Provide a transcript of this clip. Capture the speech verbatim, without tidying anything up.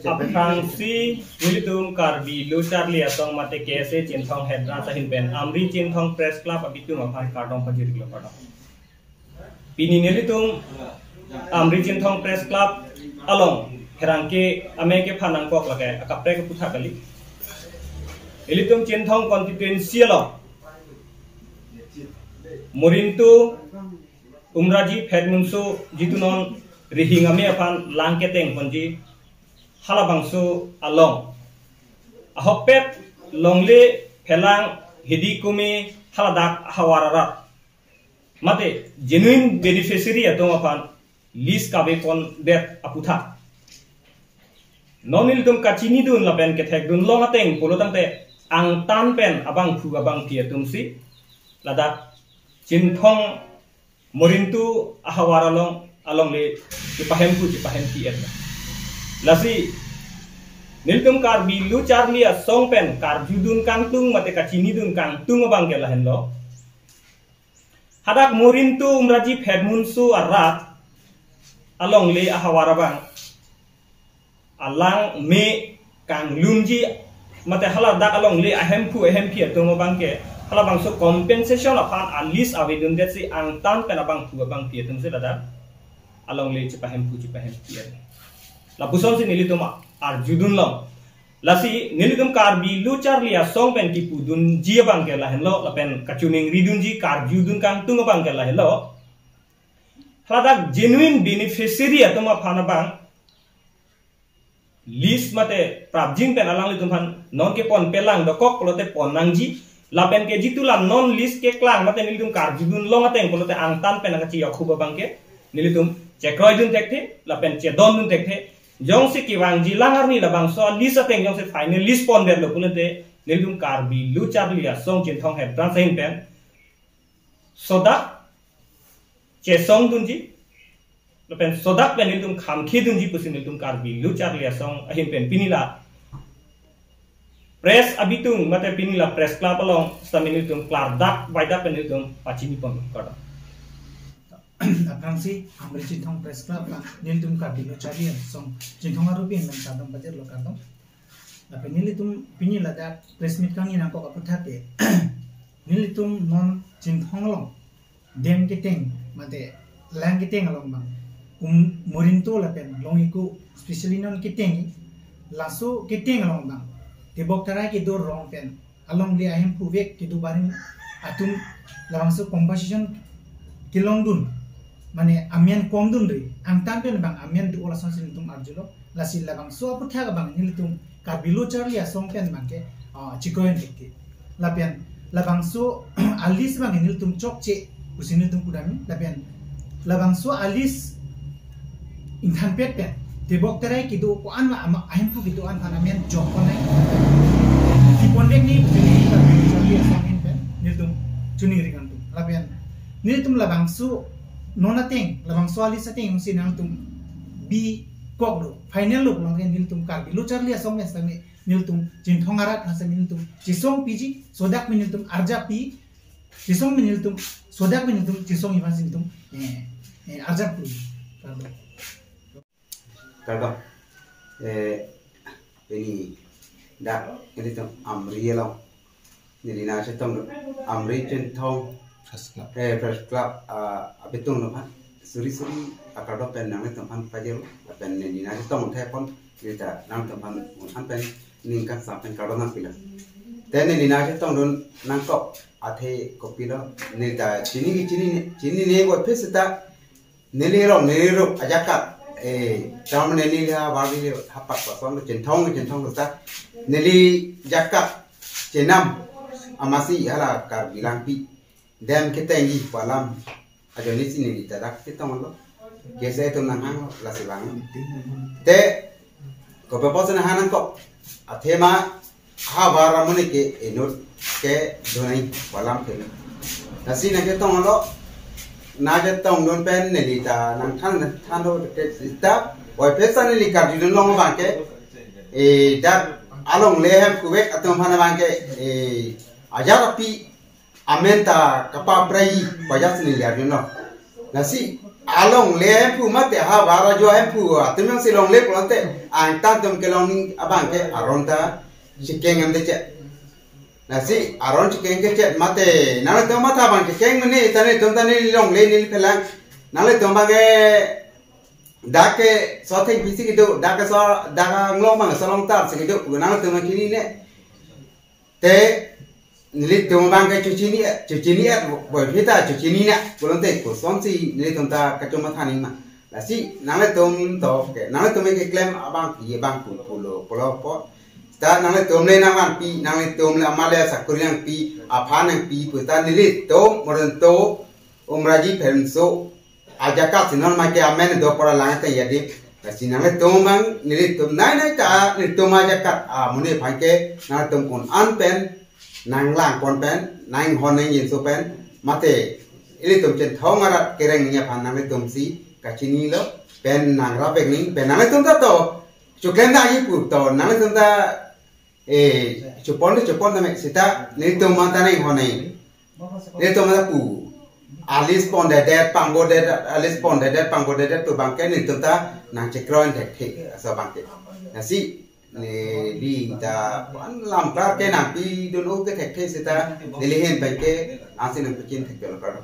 Aphrangsi nelitum Karbi Lo Charli Asong mate K S A Chinthong Head Branch ahin pen Amri Chinthong Press Club abitung aphan kardom pajirlo, kardom. Pini nelitum Amri Chinthong Press Club along pherangke amei kephan nangkok lake akaprek aputhak kali. Ilitum Chinthong constituency along Morintu Umraji Phedmunso jitu non rihing amei aphan lang keteng ponji halabangso along ahokpet longle phelang hidi kumi haladak havar arat mate genuine beneficiary atum aphan list kave pondet aputhak non nelitum kachinidun lapen kethekdun long ateng pulo tangte angtan pen abangphu abangphi atumsi ladak Chinthong Morintu ahavar along alongle chipahemphu chipahemphi et. Lasi nelitum Karbi Lo Charli Asong pen karjudun kangtung mate kachinidun kangtung abangke lahenlo. Hadak Morintu Umraji Phedmunso arat alongle ahavar abang alang me kanglumji mate haladak alongle ahemphu ahemphi atum abangke halabangso compensation aphan a-list avedundetsi angtan pen abangphu abangphi atumsi ladak alongle chipahemphu chipahemphi et. Lapusonsi nelitum arjudun long. Lasi nelitum Karbi Lo Charli Asong pen kipudunji abangke lahenlo, lapen kachiningridunji karjudun kangtung abangke lahenlo. Haladak genuine beneficiary atum aphan abang list mate prapjin pen alanglitum aphan non kepon pelang dokok pulote pon nangji. Lapen ke jitu la non list keklang mate nelitum karjudun long ateng pulote angtan pen nangkachiyok hup abangke nelitum chekroidun thekthe lapen chedondun thekthe. Jongsi kevangji lang arni labangso list ateng jongsi final list pondetlo pulote nelitum Karbi Lo Charli Asong Chinthong Head Branch ahin pen sodak chesongdunji lapen sodak pen nelitum khamkhedunji pusi nelitum Karbi Lo Charli Asong ahin pen pini la press abitung mate pini la press club along sitame nelitum klardak vaidak pen nelitum pachini pon, kardom. Aphrangsi Amri Chinthong Press Club la nelitum Karbi Lo Charli Asong Chinthong arupi pen kardom pajirlo, kardom. Lapen nelitum pini ladak press meet kangni nangkok aputhak ke nelitum non Chinthong along dam keteng mate lang keteng along abang, um, Morintu lapen Longiku, specially non keteng, laso keteng along abang tebok tarai kedo rong pen alongle ahemphu vek kedo barim atum labangso compensation kelongdun, mane amen komdunri, angtan pen abang amen do, lasonsi nelitum arjulo. Lasi labangso aputhak abang nelitum Karbi Lo Charli Asong pen abangke, ah, chikroidun thekthe. Lapen labangso a-list abangke nelitum chokche pusi nelitum pudamji. Lapen labangso a-list ingthanpet pen tebok tarai kedo ko-an ma ama ahemphu kedo-an aphan amen jok konai. Tipon vek ni pini Karbi Lo Charli Asong ahin pen nelitum chiningri kangtung. Lapen nelitum labangso non ateng, labangso a-list ateng jongsi nangtum bikoklo, final lo pulo tangte nelitum Karbi Lo Charli Asong pen sitame nelitum Chinthong arat aphan sitame nelitum chesongpiji, sodak pen nelitum arjappi, chesong pen nelitum, sodak pen nelitum chesongji aphansi nelitum, eh, eh, arjappi. Kardom. Kardom. Eh, pini dak nelitum Amri along neli nangchetongdun, Amri Chinthong Press Club. Eh, Press Club, ah, abitung aphan suri suri akardom pen nanglitum aphan pajirlo, lapen neli nangchetongdun thepon, neli ta nangtum aphan aphan pen ning kangsam pen kardom nangpilo. Te neli nangchetongdun nangkok athe kopilo, neli ta chini chini chinine ko phe seta neli rong neli rup ajakat, eh, tam neli ha bagi le hapak pasong Chinthong Chinthong ta neli jakat chenam amatsi hala Karbi Langpi dam ketengji pu alam ajoine si neli ta dak chetonglo. K S A atum nanghanglo, lasi vanglo. Te kopi apotsi nanghang nangkok? Athema havar amonit ke inut kedo nangji pu alam ke. Lasi nangchetonglo, nangchetongdun pen neli ta nangthan thanlo, te ta oi pesa neli karjudun long abangke, eh, dak alongle ahemphu vek atum aphan abangke, eh, ajatpi amen ta kapaprai pajatsi neli arjulo. Lasi alongle hemphu mate ha vara jo hemphu atum jongsi longle pulote angtan atum kelongning abang ke aron ta chekeng em de che. Lasi aron chekeng ke che mate nanglitum matha abang chekeng mene ta nelitum ta neli longle neli phelang. Nanglitum abang ke dak ke so thengpi si kedo, dak ke so, dak anglong abang so longtar si kedo, nanglitum abang chinine. Te nelitum abang ke chechini, chechini, boy phita chechini na, pulote kosonsi nelitum ta kachomatha nangma. Lasi nanglitum to ke, nanglitum keklem abang pi abang pu pulo, pulo po. Ta nanglitum le nangvanpi, nanglitum le amat le sakuri nangpi, aphan nangpi, puta nelitum, modern to, Umraji Phemso, ajakat si non make amen do pora lang te yadim. Lasi nanglitum abang nelitum nai nai ta nelitum ajakat amonit aphan ke nanglitum un-an pen nanglang pon pen nanghon nangjinso pen mate ilitum Chinthong arat kereng ning aphan nanglitum si kachinilo pen nangrap vek ning pen nanglitum ta to choklemdakji pu to nanglitum ta eh chopon le chopon tame seta nelitum abang ta nanghon nang nelitum abang ta pu alis pondedet pangbodedet alis pondedet pangbodedet pu abang ke nelitum ta nangchekroin thekthe aso abang ke. Lasi neli ta pu-an lam klar ke nangpidun-o ke thekthe seta neli ahin pen ke ansi nangpachin thekpelo klar.